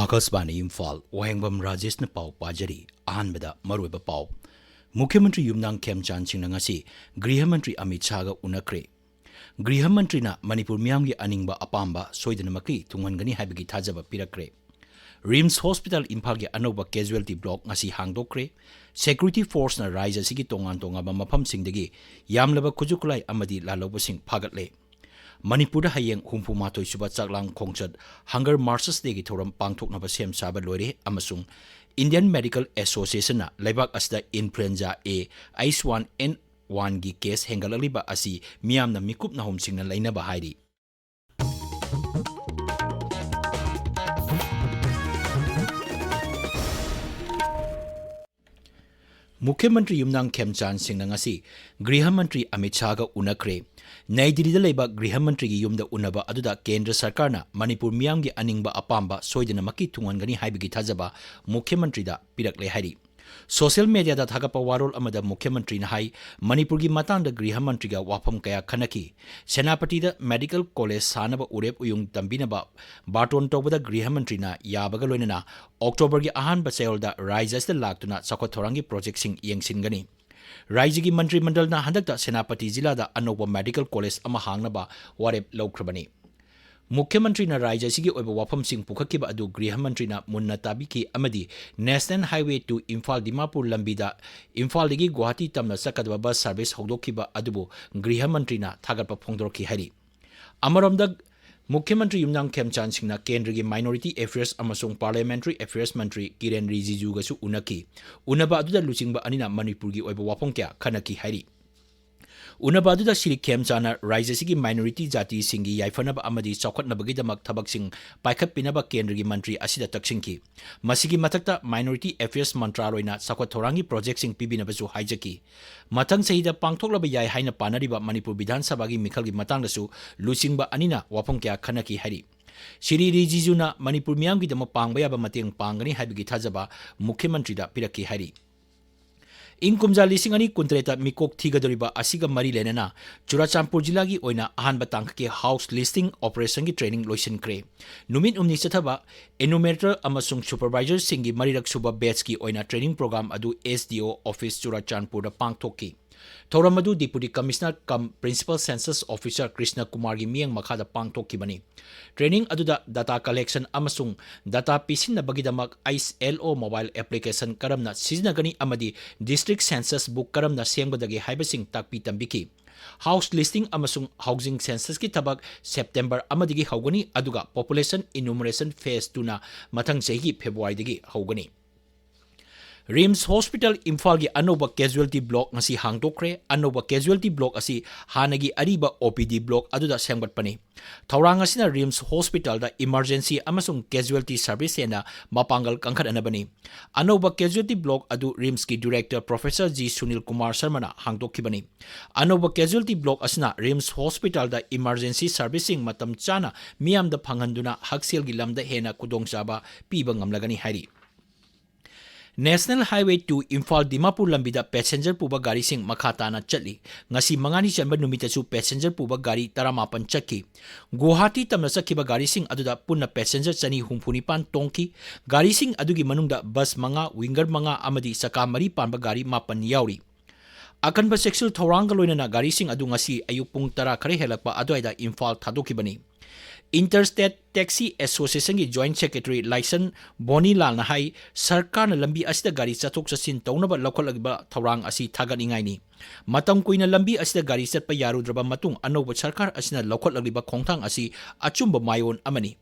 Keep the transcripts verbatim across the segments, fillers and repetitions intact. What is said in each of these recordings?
ꯑꯥꯀꯥꯁꯕꯥꯅꯤ ꯏꯝꯐꯥꯜ, ꯋꯥꯍꯦꯡꯕꯝ ꯔꯥꯖꯦꯁꯅ ꯄꯥꯎ ꯄꯥꯖꯔꯤ꯫ ꯑꯍꯥꯟꯕꯗ ꯃꯔꯨꯑꯣꯏꯕ ꯄꯥꯎ꯫ ꯃꯨꯈ꯭ꯌ ꯃꯟꯇ꯭ꯔꯤ ꯌꯨꯝꯅꯥꯝ ꯈꯦꯝꯆꯥꯟ ꯁꯤꯡꯅ ꯉꯁꯤ ꯒ꯭ꯔꯤꯍ ꯃꯟꯇ꯭ꯔꯤ ꯑꯃꯤꯠ ꯁꯥꯍꯒ ꯎꯅꯈ꯭ꯔꯦ꯫ ꯒ꯭ꯔꯤꯍ ꯃꯟꯇ꯭ꯔꯤꯅ ꯃꯅꯤꯄꯨꯔ ꯃꯤꯌꯥꯝꯒꯤ ꯑꯅꯤꯡꯕ ꯑꯄꯥꯝꯕ ꯁꯣꯏꯗꯅꯃꯛꯀꯤ ꯊꯨꯡꯍꯟꯒꯅꯤ ꯍꯥꯏꯕꯒꯤ ꯊꯥꯖꯕ ꯄꯤꯔꯛꯈ꯭ꯔꯦ꯫ ꯔꯤꯝꯁ ꯍꯣꯁꯄꯤꯇꯥꯜ ꯏꯝꯐꯥꯜꯒꯤ ꯑꯅꯧꯕ casualty block ꯉꯁꯤ ꯍꯥꯡꯗꯣꯛꯈ꯭ꯔꯦ꯫ Security forceꯅ ꯔꯥꯖ꯭ꯌ ꯑꯁꯤꯒꯤ ꯇꯣꯉꯥꯟ ꯇꯣꯉꯥꯟꯕ ꯃꯐꯝꯁꯤꯡꯗꯒꯤ ꯌꯥꯝꯂꯕ ꯈꯨꯠꯁꯨ ꯈꯨꯠꯂꯥꯏ ꯑꯃꯗꯤ ꯂꯥꯜꯍꯧꯕꯁꯤꯡ ꯐꯥꯒꯠꯂꯦ꯫ ꯃꯅꯤꯄꯨꯔꯗ ꯍꯌꯦꯡ ꯍꯨꯝꯐꯨ ꯃꯥꯊꯣꯏ ꯁꯨꯕ ꯆꯥꯛꯂꯥꯡ ꯈꯣꯡꯆꯠ Hunger Marches Dayꯒꯤ ꯊꯧꯔꯝ ꯄꯥꯡꯊꯣꯛꯅꯕ ꯁꯦꯝ ꯁꯥꯕ ꯂꯣꯏꯔꯦ ꯑꯃꯁꯨꯡ Indian Medical Associationꯅ ꯂꯩꯕꯥꯛ ꯑꯁꯤꯗ influenza A H one N oneꯒꯤ case ꯍꯦꯟꯒꯠꯂꯛꯂꯤꯕ ꯑꯁꯤ ꯃꯤꯌꯥꯝꯅ ꯃꯤꯀꯨꯞ ꯅꯥꯍꯨꯝꯁꯤꯡꯅ ꯂꯩꯅꯕ ꯍꯥꯏꯔꯤ꯫ ꯃꯨꯈ꯭ꯌ ꯃꯟꯇ꯭ꯔꯤ ꯌꯨꯝꯅꯥꯝ ꯈꯦꯝꯆꯥꯟ ꯁꯤꯡꯅ ꯉꯁꯤ ꯒ꯭ꯔꯤꯍ ꯃꯟꯇ꯭ꯔꯤ ꯑꯃꯤꯠ ꯁꯥꯍꯒ ꯎꯅꯈ꯭ꯔꯦ꯫ ꯅꯩ ꯗꯤꯜꯂꯤꯗ ꯂꯩꯕ ꯒ꯭ꯔꯤꯍ ꯃꯟꯇ꯭ꯔꯤꯒꯤ ꯌꯨꯝꯗ ꯎꯅꯕ ꯑꯗꯨꯗ ꯀꯦꯟꯗ꯭ꯔ ꯁꯔꯀꯥꯔꯅ ꯃꯅꯤꯄꯨꯔ ꯃꯤꯌꯥꯝꯒꯤ ꯑꯅꯤꯡꯕ ꯑꯄꯥꯝꯕ ꯁꯣꯏꯗꯅꯃꯛꯀꯤ ꯊꯨꯡꯍꯟꯒꯅꯤ ꯍꯥꯏꯕꯒꯤ ꯊꯥꯖꯕ ꯃꯨꯈ꯭ꯌ ꯃꯟꯇ꯭ꯔꯤꯗ ꯄꯤꯔꯛꯂꯦ ꯍꯥꯏꯔꯤ꯫ Social mediaꯗ ꯊꯥꯒꯠꯄ ꯋꯥꯔꯣꯜ ꯑꯃꯗ ꯃꯨꯈ꯭ꯌ ꯃꯟꯇ꯭ꯔꯤꯅ ꯍꯥꯏ, ꯃꯅꯤꯄꯨꯔꯒꯤ ꯃꯇꯥꯡꯗ ꯒ꯭ꯔꯤꯍ ꯃꯟꯇ꯭ꯔꯤꯒ ꯋꯥꯐꯝ ꯀꯌꯥ ꯈꯟꯅꯈꯤ꯫ ꯁꯦꯅꯥꯄꯇꯤꯗ medical college ꯁꯥꯅꯕ ꯎꯔꯦꯞ ꯎꯌꯨꯡ ꯇꯝꯕꯤꯅꯕ ꯕꯥꯔꯇꯣꯟ ꯇꯧꯕꯗ ꯒ꯭ꯔꯤꯍ ꯃꯟꯇ꯭ꯔꯤꯅ ꯌꯥꯕꯒ ꯂꯣꯏꯅꯅ ꯑꯣꯛꯇꯣꯕꯔꯒꯤ ꯑꯍꯥꯟꯕ ꯆꯌꯣꯜꯗ ꯔꯥꯖ꯭ꯌ ꯑꯁꯤꯗ ꯂꯥꯛꯇꯨꯅ ꯆꯥꯎꯈꯠ ꯊꯧꯔꯥꯡꯒꯤ projectꯁꯤꯡ ꯌꯦꯡꯁꯤꯟꯒꯅꯤ꯫ ꯔꯥꯖ꯭ꯌꯒꯤ ꯃꯟꯇ꯭ꯔꯤ ꯃꯟꯗꯜꯅ ꯍꯟꯗꯛꯇ ꯁꯦꯅꯥꯄꯇꯤ ꯖꯤꯂꯥꯗ ꯑꯅꯧꯕ medical college ꯑꯃ ꯍꯥꯡꯅꯕ ꯋꯥꯔꯦꯞ ꯂꯧꯈ꯭ꯔꯕꯅꯤ꯫ ꯃꯨꯈ꯭ꯌ ꯃꯟꯇ꯭ꯔꯤꯅ ꯔꯥꯖ꯭ꯌ ꯑꯁꯤꯒꯤ ꯑꯣꯏꯕ ꯋꯥꯐꯝꯁꯤꯡ ꯄꯨꯈꯠꯈꯤꯕ ꯑꯗꯨ ꯒ꯭ꯔꯤꯍ ꯃꯟꯇ꯭ꯔꯤꯅ ꯃꯨꯟꯅ ꯇꯥꯕꯤꯈꯤ ꯑꯃꯗꯤ National Highway two Imphal Dimapur ꯂꯝꯕꯤꯗ ꯏꯝꯐꯥꯜꯗꯒꯤ ꯒꯨꯋꯥꯍꯥꯇꯤ ꯇꯝꯅ ꯆꯠꯀꯗꯕ bus service ꯍꯧꯗꯣꯛꯈꯤꯕ ꯑꯗꯨꯕꯨ ꯒ꯭ꯔꯤꯍ ꯃꯟꯇ꯭ꯔꯤꯅ ꯊꯥꯒꯠꯄ ꯐꯣꯡꯗꯣꯔꯛꯈꯤ ꯍꯥꯏꯔꯤ꯫ ꯑꯃꯔꯣꯝꯗ, ꯃꯨꯈ꯭ꯌ ꯃꯟꯇ꯭ꯔꯤ ꯌꯨꯝꯅꯥꯝ ꯈꯦꯝꯆꯥꯟ ꯁꯤꯡꯅ ꯀꯦꯟꯗ꯭ꯔꯒꯤ Minority Affairs ꯑꯃꯁꯨꯡ Parliamentary Affairs ꯃꯟꯇ꯭ꯔꯤ ꯀꯤꯔꯦꯟ ꯔꯤꯖꯤꯖꯨꯒꯁꯨ ꯎꯅꯈꯤ꯫ ꯎꯅꯕ ꯑꯗꯨꯗ ꯂꯨꯆꯤꯡꯕ ꯑꯅꯤꯅ ꯃꯅꯤꯄꯨꯔꯒꯤ ꯑꯣꯏꯕ ꯋꯥꯐꯝ ꯀꯌꯥ ꯈꯟꯅꯈꯤ ꯍꯥꯏꯔꯤ꯫ ꯎꯅꯕ ꯑꯗꯨꯗ ꯁ꯭ꯔꯤ ꯈꯦꯝꯆꯥꯟꯅ ꯔꯥꯖ꯭ꯌ ꯑꯁꯤꯒꯤ minority ꯖꯥꯇꯤꯁꯤꯡꯒꯤ ꯌꯥꯏꯐꯅꯕ ꯑꯃꯗꯤ ꯆꯥꯎꯈꯠꯅꯕꯒꯤꯗꯃꯛ ꯊꯕꯛꯁꯤꯡ ꯄꯥꯏꯈꯠꯄꯤꯅꯕ ꯀꯦꯟꯗ꯭ꯔꯒꯤ ꯃꯟꯇ꯭ꯔꯤ ꯑꯁꯤꯗ ꯇꯛꯁꯤꯟꯈꯤ꯫ ꯃꯁꯤꯒꯤ ꯃꯊꯛꯇ Minority Affairs ꯃꯟꯇ꯭ꯔꯥꯂꯣꯏꯅ ꯆꯥꯎꯈꯠ ꯊꯧꯔꯥꯡꯒꯤ projectꯁꯤꯡ ꯄꯤꯕꯤꯅꯕꯁꯨ ꯍꯥꯏꯖꯈꯤ꯫ ꯃꯊꯪ ꯆꯍꯤꯗ ꯄꯥꯡꯊꯣꯛꯂꯕ ꯌꯥꯏ ꯍꯥꯏꯅ ꯄꯥꯅꯔꯤꯕ ꯃꯅꯤꯄꯨꯔ ꯕꯤꯙꯥꯟ ꯁꯚꯥꯒꯤ ꯃꯤꯈꯜꯒꯤ ꯃꯇꯥꯡꯗꯁꯨ ꯂꯨꯆꯤꯡꯕ ꯑꯅꯤꯅ ꯋꯥꯐꯝ ꯀꯌꯥ ꯈꯟꯅꯈꯤ ꯍꯥꯏꯔꯤ꯫ ꯁ꯭ꯔꯤ ꯔꯤꯖꯤꯖꯨꯅ ꯃꯅꯤꯄꯨꯔ ꯃꯤꯌꯥꯝꯒꯤꯗꯃꯛ ꯄꯥꯡꯕ ꯌꯥꯕ ꯃꯇꯦꯡ ꯄꯥꯡꯒꯅꯤ ꯍꯥꯏꯕꯒꯤ ꯊꯥꯖꯕ ꯃꯨꯈ꯭ꯌ ꯃꯟꯇ꯭ꯔꯤꯗ ꯄꯤꯔꯛꯈꯤ ꯍꯥꯏꯔꯤ꯫ ꯏꯪ ꯀꯨꯝꯖꯥ ꯂꯤꯁꯤꯡ ꯑꯅꯤ ꯀꯨꯟꯇꯔꯦꯠꯇ ꯃꯤꯀꯣꯛ ꯊꯤꯒꯗꯧꯔꯤꯕ ꯑꯁꯤꯒ ꯃꯔꯤ ꯂꯩꯅꯅ ꯆꯨꯔꯥꯆꯥꯟꯄꯨꯔ ꯖꯤꯂꯥꯒꯤ ꯑꯣꯏꯅ ꯑꯍꯥꯟꯕ ꯇꯥꯡꯀꯛꯀꯤ house listing operation ꯒꯤ training ꯂꯣꯏꯁꯤꯟꯈ꯭ꯔꯦ꯫ ꯅꯨꯃꯤꯠ ꯍꯨꯝꯅꯤ ꯆꯠꯊꯕ enumerator ꯑꯃꯁꯨꯡ supervisor ꯁꯤꯡꯒꯤ ꯃꯔꯤꯔꯛ ꯁꯨꯕ batch ꯀꯤ ꯑꯣꯏꯅ training program ꯑꯗꯨ S D O office ꯆꯨꯔꯥꯆꯥꯟꯄꯨꯔꯗ ꯄꯥꯡꯊꯣꯛꯈꯤ꯫ ꯊꯧꯔꯝ ꯑꯗꯨ Deputy Commissioner cum Principal Census Officer Krishna ꯀꯨꯃꯥꯔꯒꯤ ꯃꯤꯠꯌꯦꯡ ꯃꯈꯥꯗ ꯄꯥꯡꯊꯣꯛꯈꯤꯕꯅꯤ꯫ Training ꯑꯗꯨꯗ data collection ꯑꯃꯁꯨꯡ data ꯄꯤꯁꯤꯟꯅꯕꯒꯤꯗꯃꯛ I S L O mobile application ꯀꯔꯝꯅ ꯁꯤꯖꯤꯟꯅꯒꯅꯤ ꯑꯃꯗꯤ district census book ꯀꯔꯝꯅ ꯁꯦꯝꯒꯗꯒꯦ ꯍꯥꯏꯕꯁꯤꯡ ꯇꯥꯛꯄꯤ ꯇꯝꯕꯤꯈꯤ꯫ House listing ꯑꯃꯁꯨꯡ housing census ꯀꯤ ꯊꯕꯛ September ꯑꯃꯗꯒꯤ ꯍꯧꯒꯅꯤ, ꯑꯗꯨꯒ population enumeration phase two ꯅ ꯃꯊꯪ ꯆꯍꯤꯒꯤ February ꯗꯒꯤ ꯍꯧꯒꯅꯤ꯫ RIMS Hospital ꯏꯝꯐꯥꯜꯒꯤ ꯑꯅꯧꯕ casualty block ꯉꯁꯤ ꯍꯥꯡꯗꯣꯛꯈ꯭ꯔꯦ꯫ ꯑꯅꯧꯕ casualty block ꯑꯁꯤ ꯍꯥꯟꯅꯒꯤ ꯑꯔꯤꯕ O P D block ꯑꯗꯨꯗ ꯁꯦꯝꯒꯠꯄꯅꯤ꯫ ꯊꯧꯔꯥꯡ ꯑꯁꯤꯅ RIMS Hospital ꯗ emergency ꯑꯃꯁꯨꯡ casualty service ꯍꯦꯟꯅ ꯃꯄꯥꯡꯒꯜ ꯀꯟꯈꯠꯅꯅꯕꯅꯤ꯫ ꯑꯅꯧꯕ casualty block ꯑꯗꯨ RIMS ꯀꯤ director Professor G Sunil Kumar ꯁꯔꯃꯅ ꯍꯥꯡꯗꯣꯛꯈꯤꯕꯅꯤ꯫ ꯑꯅꯧꯕ casualty block ꯑꯁꯤꯅ RIMS Hospital ꯗ emergency service ꯁꯤꯡ ꯃꯇꯝ ꯆꯥꯅ ꯃꯤꯌꯥꯝꯗ ꯐꯪꯍꯟꯗꯨꯅ ꯍꯛꯁꯦꯜꯒꯤ ꯂꯝꯗ ꯍꯦꯟꯅ ꯈꯨꯗꯣꯡꯆꯥꯕ ꯄꯤꯕ ꯉꯝꯂꯒꯅꯤ ꯍꯥꯏꯔꯤ꯫ National Highway two Imphal Dimapur ꯂꯝꯕꯤꯗ passenger ꯄꯨꯕ ꯒꯥꯔꯤꯁꯤꯡ ꯃꯈꯥ ꯇꯥꯅ ꯆꯠꯂꯤ꯫ ꯉꯁꯤ ꯃꯉꯥꯅꯤ ꯆꯟꯕ ꯅꯨꯃꯤꯠꯇꯁꯨ passenger ꯄꯨꯕ ꯒꯥꯔꯤ ꯇꯔꯥꯃꯥꯄꯟ ꯆꯠꯈꯤ꯫ ꯒꯨꯋꯥꯍꯥꯇꯤ ꯇꯝꯅ ꯆꯠꯈꯤꯕ ꯒꯥꯔꯤꯁꯤꯡ ꯑꯗꯨꯗ ꯄꯨꯟꯅ passenger ꯆꯅꯤ ꯍꯨꯝꯐꯨ ꯅꯤꯄꯥꯟ ꯇꯣꯡꯈꯤ꯫ ꯒꯥꯔꯤꯁꯤꯡ ꯑꯗꯨꯒꯤ ꯃꯅꯨꯡꯗ bus ꯃꯉꯥ, winger ꯃꯉꯥ ꯑꯃꯗꯤ ꯆꯀꯥ ꯃꯔꯤ ꯄꯥꯟꯕ ꯒꯥꯔꯤ ꯃꯥꯄꯟ ꯌꯥꯎꯔꯤ꯫ ꯑꯀꯟꯕ ꯆꯦꯛꯁꯤꯜ ꯊꯧꯔꯥꯡꯒ ꯂꯣꯏꯅꯅ ꯒꯥꯔꯤꯁꯤꯡ ꯑꯗꯨ ꯉꯁꯤ ꯑꯌꯨꯛ ꯄꯨꯡ ꯇꯔꯥ ꯈꯔ ꯍꯦꯜꯂꯛꯄ ꯑꯗꯨꯋꯥꯏꯗ ꯏꯝꯐꯥꯜ ꯊꯥꯗꯣꯛꯈꯤꯕꯅꯤ꯫ Interstate Taxi Association ꯒꯤ Joint Secretary ꯂꯥꯏꯁ꯭ꯔꯝ ꯕꯣꯅꯤꯂꯥꯜꯅ ꯍꯥꯏ, ꯁꯔꯀꯥꯔꯅ ꯂꯝꯕꯤ ꯑꯁꯤꯗ ꯒꯥꯔꯤ ꯆꯠꯊꯣꯛ ꯆꯠꯁꯤꯟ ꯇꯧꯅꯕ ꯂꯧꯈꯠꯂꯛꯂꯤꯕ ꯊꯧꯔꯥꯡ ꯑꯁꯤ ꯊꯥꯒꯠꯅꯤꯡꯉꯥꯏꯅꯤ꯫ ꯃꯇꯝ ꯀꯨꯏꯅ ꯂꯝꯕꯤ ꯑꯁꯤꯗ ꯒꯥꯔꯤ ꯆꯠꯄ ꯌꯥꯔꯨꯗ꯭ꯔꯕ ꯃꯇꯨꯡ ꯑꯅꯧꯕ ꯁꯔꯀꯥꯔ ꯑꯁꯤꯅ ꯂꯧꯈꯠꯂꯛꯂꯤꯕ ꯈꯣꯡꯊꯥꯡ ꯑꯁꯤ ꯑꯆꯨꯝꯕ ꯃꯥꯏꯑꯣꯟ ꯑꯃꯅꯤ꯫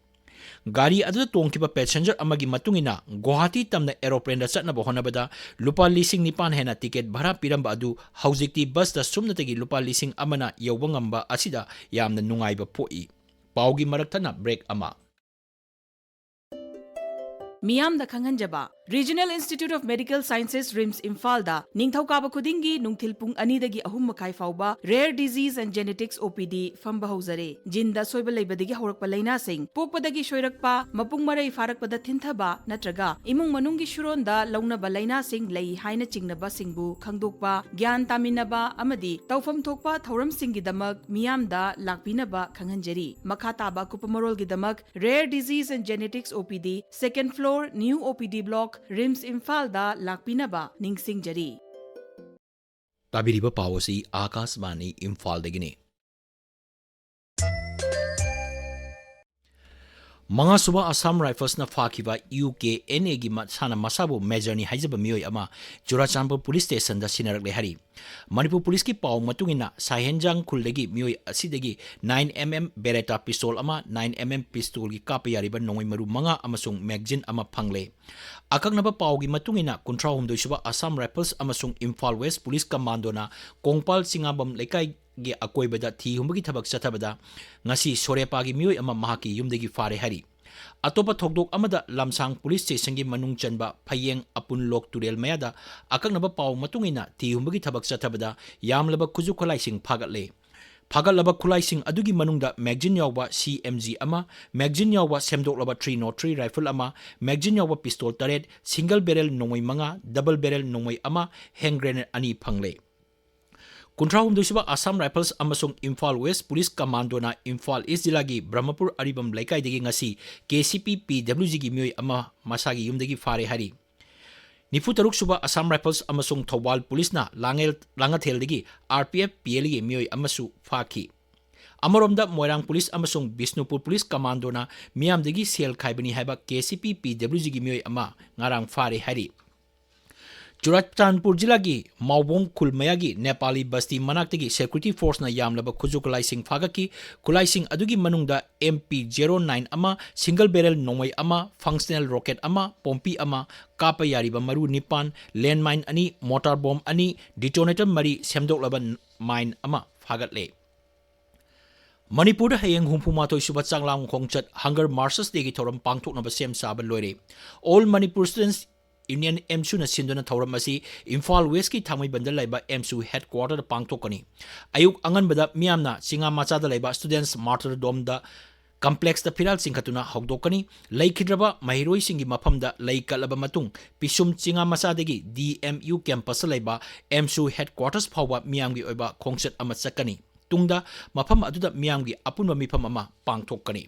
ꯒꯥꯔꯤ ꯑꯗꯨꯗ ꯇꯣꯡꯈꯤꯕ passenger ꯑꯃꯒꯤ ꯃꯇꯨꯡ ꯏꯟꯅ, ꯒꯨꯋꯥꯍꯥꯇꯤ ꯇꯝꯅ aeroplane ꯗ ꯆꯠꯅꯕ ꯍꯣꯠꯅꯕꯗ ꯂꯨꯄꯥ ꯂꯤꯁꯤꯡ ꯅꯤꯄꯥꯟ ꯍꯦꯟꯅ ticket ꯚꯔꯥ ꯄꯤꯔꯝꯕ ꯑꯗꯨ ꯍꯧꯖꯤꯛꯇꯤ bus ꯇ ꯁꯨꯞꯅꯇꯒꯤ ꯂꯨꯄꯥ ꯂꯤꯁꯤꯡ ꯑꯃꯅ ꯌꯧꯕ ꯉꯝꯕ ꯑꯁꯤꯗ ꯌꯥꯝꯅ ꯅꯨꯡꯉꯥꯏꯕ ꯄꯣꯛꯏ꯫ ꯄꯥꯎꯒꯤ ꯃꯔꯛ ꯊꯠꯅ break ꯑꯃ꯫ ꯃꯤꯌꯥꯝꯗ ꯈꯪꯍꯟꯖꯕ꯫ Regional Institute of Medical Sciences, RIMS ꯏꯝꯐꯥꯜꯗ ꯅꯤꯡꯊꯧꯀꯥꯕ ꯈꯨꯗꯤꯡꯒꯤ ꯅꯨꯡꯊꯤꯜ ꯄꯨꯡ ꯑꯅꯤꯗꯒꯤ ꯑꯍꯨꯝ ꯃꯈꯥꯏ ꯐꯥꯎꯕ Rare Disease and Genetics OPD ꯐꯝꯕ ꯍꯧꯖꯔꯦ꯫ ꯖꯤꯟꯗ ꯑꯁꯣꯏꯕ ꯂꯩꯕꯗꯒꯤ ꯍꯧꯔꯛꯄ ꯂꯥꯏꯅꯥꯁꯤꯡ, ꯄꯣꯛꯄꯗꯒꯤ ꯁꯣꯏꯔꯛꯄ, ꯃꯄꯨꯡ ꯃꯔꯩ ꯐꯥꯔꯛꯄꯗ ꯊꯤꯟꯊꯕ ꯅꯠꯇ꯭ꯔꯒ ꯏꯃꯨꯡ ꯃꯅꯨꯡꯒꯤ ꯁꯨꯔꯣꯟꯗ ꯂꯧꯅꯕ ꯂꯥꯏꯅꯥꯁꯤꯡ ꯂꯩ ꯍꯥꯏꯅ ꯆꯤꯡꯅꯕꯁꯤꯡꯕꯨ ꯈꯪꯗꯣꯛꯄ, ꯒ꯭ꯌꯥꯟ ꯇꯥꯃꯤꯟꯅꯕ ꯑꯃꯗꯤ ꯇꯧꯐꯝ ꯊꯣꯛꯄ ꯊꯧꯔꯝꯁꯤꯡꯒꯤꯗꯃꯛ ꯃꯤꯌꯥꯝꯗ ꯂꯥꯛꯄꯤꯅꯕ ꯈꯪꯍꯟꯖꯔꯤ꯫ ꯃꯈꯥ ꯇꯥꯕ ꯑꯀꯨꯞꯄ ꯃꯔꯣꯜꯒꯤꯗꯃꯛ Rare Disease and Genetics OPD, second floor, New OPD Block, RIMS ꯏꯝꯐꯥꯜꯗ ꯂꯥꯛꯄꯤꯅꯕ ꯅꯤꯡꯁꯤꯡꯖꯔꯤ꯫ ꯇꯥꯕꯤꯔꯤꯕ ꯄꯥꯎ ꯑꯁꯤ ꯑꯥꯀꯥꯁꯕꯥꯅꯤ ꯏꯝꯐꯥꯜꯗꯒꯤꯅꯤ꯫ ꯃꯉꯥꯁꯨꯕ ꯑꯁꯥꯝ ꯔꯥꯏꯐꯜꯁꯅ ꯐꯥꯈꯤꯕ ꯌꯨ ꯀꯦ ꯑꯦꯟ ꯑꯦꯒꯤ ꯃꯁꯥꯅ ꯃꯁꯥꯕꯨ ꯃꯦꯖꯔꯅꯤ ꯍꯥꯏꯖꯕ ꯃꯤꯑꯣꯏ ꯑꯃ ꯆꯨꯔꯥꯆꯥꯟꯄꯨꯔ ꯄꯨꯂꯤꯁ ꯁ꯭ꯇꯦꯁꯟꯗ ꯁꯤꯟꯅꯔꯛꯂꯦ ꯍꯥꯏꯔꯤ꯫ ꯃꯅꯤꯄꯨꯔ ꯄꯨꯂꯤꯁꯀꯤ ꯄꯥꯎ ꯃꯇꯨꯡ ꯏꯟꯅ, ꯁꯥꯍꯦꯟꯖꯥꯡ ꯈꯨꯜꯗꯒꯤ ꯃꯤꯑꯣꯏ ꯑꯁꯤꯗꯒꯤ nine M M Beretta pistol ꯑꯃ, ꯅꯥꯏꯟ ꯑꯦꯝ ꯑꯦꯝ pistolꯒꯤ ꯀꯥꯞꯄ ꯌꯥꯔꯤꯕ ꯅꯣꯡꯃꯩ ꯃꯔꯨ ꯃꯉꯥ ꯑꯃꯁꯨꯡ magazine ꯑꯃ ꯐꯪꯂꯦ꯫ ꯑꯀꯛꯅꯕ ꯄꯥꯎꯒꯤ ꯃꯇꯨꯡ ꯏꯟꯅ, ꯀꯨꯟꯊ꯭ꯔꯥꯍꯨꯝꯗꯣꯏꯁꯨꯕ ꯑꯁꯥꯝ ꯔꯥꯏꯐꯜꯁ ꯑꯃꯁꯨꯡ ꯏꯝꯐꯥꯜ ꯋꯦꯁ ꯄꯨꯂꯤꯁ ꯀꯃꯥꯟꯗꯣꯅ ꯀꯣꯡꯄꯥꯜ ꯆꯤꯉꯥꯕꯝ ꯂꯩꯀꯥꯏꯒꯤ ꯑꯀꯣꯏꯕꯗ ꯊꯤ ꯍꯨꯝꯕꯒꯤ ꯊꯕꯛ ꯆꯠꯊꯕꯗ ꯉꯁꯤ ꯁꯣꯔꯦꯄꯥꯒꯤ ꯃꯤꯑꯣꯏ ꯑꯃ ꯃꯍꯥꯛꯀꯤ ꯌꯨꯝꯗꯒꯤ ꯐꯥꯔꯦ ꯍꯥꯏꯔꯤ꯫ ꯑꯇꯣꯞꯄ ꯊꯧꯗꯣꯛ ꯑꯃꯗ, ꯂꯝꯁꯥꯡ ꯄꯨꯂꯤꯁ ꯁ꯭ꯇꯦꯁꯟꯒꯤ ꯃꯅꯨꯡ ꯆꯟꯕ ꯐꯌꯦꯡ ꯑꯄꯨꯟ ꯂꯣꯛ ꯇꯨꯔꯦꯜ ꯃꯌꯥꯗ ꯑꯀꯛꯅꯕ ꯄꯥꯎ ꯃꯇꯨꯡ ꯏꯟꯅ ꯊꯤ ꯍꯨꯝꯕꯒꯤ ꯊꯕꯛ ꯆꯠꯊꯕꯗ ꯌꯥꯝꯂꯕ ꯈꯨꯠꯁꯨ ꯈꯨꯠꯂꯥꯏꯁꯤꯡ ꯐꯥꯒꯠꯂꯦ꯫ ꯐꯥꯒꯠꯂꯕ ꯈꯨꯠꯂꯥꯏꯁꯤꯡ ꯑꯗꯨꯒꯤ ꯃꯅꯨꯡꯗ magazine ꯌꯥꯎꯕ C M G ꯑꯃ, magazine ꯌꯥꯎꯕ ꯁꯦꯝꯗꯣꯛꯂꯕ three nought three rifle ꯑꯃ, magazine ꯌꯥꯎꯕ pistol ꯇꯔꯦꯠ, single barrel ꯅꯣꯡꯃꯩ ꯃꯉꯥ, double barrel ꯅꯣꯡꯃꯩ ꯑꯃ, hand grenade ꯑꯅꯤ ꯐꯪꯂꯦ꯫ ꯀꯨꯟꯊ꯭ꯔꯥꯍꯨꯝꯗꯣꯏꯁꯨꯕ ꯑꯁꯥꯝ ꯔꯥꯏꯐꯜꯁ ꯑꯃꯁꯨꯡ ꯏꯝꯐꯥꯜ ꯋꯦꯁ ꯄꯨꯂꯤꯁ ꯀꯃꯥꯟꯗꯣꯅ ꯏꯝꯐꯥꯜ ꯏꯁ ꯖꯤꯂꯥꯒꯤ ꯕ꯭ꯔꯍꯃꯄꯨꯔ ꯑꯔꯤꯕꯝ ꯂꯩꯀꯥꯏꯗꯒꯤ ꯉꯁꯤ K C P P W Gꯒꯤ ꯃꯤꯑꯣꯏ ꯑꯃ ꯃꯁꯥꯒꯤ ꯌꯨꯝꯗꯒꯤ ꯐꯥꯔꯦ ꯍꯥꯏꯔꯤ꯫ ꯅꯤꯐꯨ ꯇꯔꯨꯛꯁꯨꯕ ꯑꯁꯥꯝ ꯔꯥꯏꯐꯜꯁ ꯑꯃꯁꯨꯡ ꯊꯧꯕꯥꯜ ꯄꯨꯂꯤꯁꯅ ꯂꯥꯡꯉꯦꯜ-, ꯂꯥꯡꯉꯊꯦꯜꯗꯒꯤ R P F P Lꯒꯤ ꯃꯤꯑꯣꯏ ꯑꯃꯁꯨ ꯐꯥꯈꯤ꯫ ꯑꯃꯔꯣꯝꯗ, ꯃꯣꯏꯔꯥꯡ ꯄꯨꯂꯤꯁ ꯑꯃꯁꯨꯡ ꯕꯤꯁꯅꯨꯄꯨꯔ ꯄꯨꯂꯤꯁ ꯀꯃꯥꯟꯗꯣꯅ ꯃꯤꯌꯥꯝꯗꯒꯤ ꯁꯦꯜ ꯈꯥꯏꯕꯅꯤ ꯍꯥꯏꯕ K C P P W Gꯒꯤ ꯃꯤꯑꯣꯏ ꯑꯃ ꯉꯔꯥꯡ ꯐꯥꯔꯦ ꯍꯥꯏꯔꯤ꯫ ꯆꯨꯔꯥꯆꯥꯟꯄꯨꯔ ꯖꯤꯂꯥꯒꯤ ꯃꯥꯎꯕꯣꯡ ꯈꯨꯜ ꯃꯌꯥꯒꯤ ꯅꯦꯄꯥꯂꯤ ꯕꯁꯇꯤ ꯃꯅꯥꯛꯇꯒꯤ security forceꯅ ꯌꯥꯝꯂꯕ ꯈꯨꯠꯁꯨ ꯈꯨꯠꯂꯥꯏꯁꯤꯡ ꯐꯥꯒꯠꯈꯤ꯫ ꯈꯨꯠꯂꯥꯏꯁꯤꯡ ꯑꯗꯨꯒꯤ ꯃꯅꯨꯡꯗ M P zero nine ꯑꯃ, single barrel ꯅꯣꯡꯃꯩ ꯑꯃ, functional rocket ꯑꯃ, ꯄꯣꯝꯄꯤ ꯑꯃ, ꯀꯥꯞꯄ ꯌꯥꯔꯤꯕ ꯃꯔꯨ ꯅꯤꯄꯥꯟ, landmine ꯑꯅꯤ, mortar bomb ꯑꯅꯤ, detonator ꯃꯔꯤ, ꯁꯦꯝꯗꯣꯛꯂꯕ mine ꯑꯃ ꯐꯥꯒꯠꯂꯦ꯫ ꯃꯅꯤꯄꯨꯔꯗ ꯍꯌꯦꯡ ꯍꯨꯝꯐꯨ ꯃꯥꯊꯣꯏ ꯁꯨꯕ ꯆꯥꯛꯂꯥꯝ ꯈꯣꯡꯆꯠ Hunger Marches Dayꯒꯤ ꯊꯧꯔꯝ ꯄꯥꯡꯊꯣꯛꯅꯕ ꯁꯦꯝ ꯁꯥꯕ ꯂꯣꯏꯔꯦ꯫ All Manipur Students Union, AMSUꯅ ꯁꯤꯟꯗꯨꯅ ꯊꯧꯔꯝ ꯑꯁꯤ ꯏꯝꯐꯥꯜ Westꯀꯤ ꯊꯥꯡꯃꯩꯕꯟꯗ ꯂꯩꯕ AMSU headquarterꯗ ꯄꯥꯡꯊꯣꯛꯀꯅꯤ꯫ ꯑꯌꯨꯛ ꯑꯉꯟꯕꯗ ꯃꯤꯌꯥꯝꯅ ꯆꯤꯉꯥ ꯃꯆꯥꯗ ꯂꯩꯕ Students Martyrdom Domeꯗ complexꯇ ꯐꯤꯔꯥꯜ ꯆꯤꯡꯈꯠꯇꯨꯅ ꯍꯧꯗꯣꯛꯀꯅꯤ꯫ ꯂꯩꯈꯤꯗ꯭ꯔꯕ ꯃꯍꯩꯔꯣꯏꯁꯤꯡꯒꯤ ꯃꯐꯝꯗ ꯂꯩ ꯀꯠꯂꯕ ꯃꯇꯨꯡ, ꯄꯤꯁꯨꯝ ꯆꯤꯉꯥ ꯃꯆꯥꯗꯒꯤ DMU campusꯇ ꯂꯩꯕ AMSU headquarters ꯐꯥꯎꯕ ꯃꯤꯌꯥꯝꯒꯤ ꯑꯣꯏꯕ ꯈꯣꯡꯆꯠ ꯑꯃ ꯆꯠꯀꯅꯤ꯫ ꯇꯨꯡꯗ ꯃꯐꯝ ꯑꯗꯨꯗ ꯃꯤꯌꯥꯝꯒꯤ ꯑꯄꯨꯟꯕ ꯃꯤꯐꯝ ꯑꯃ ꯄꯥꯡꯊꯣꯛꯀꯅꯤ꯫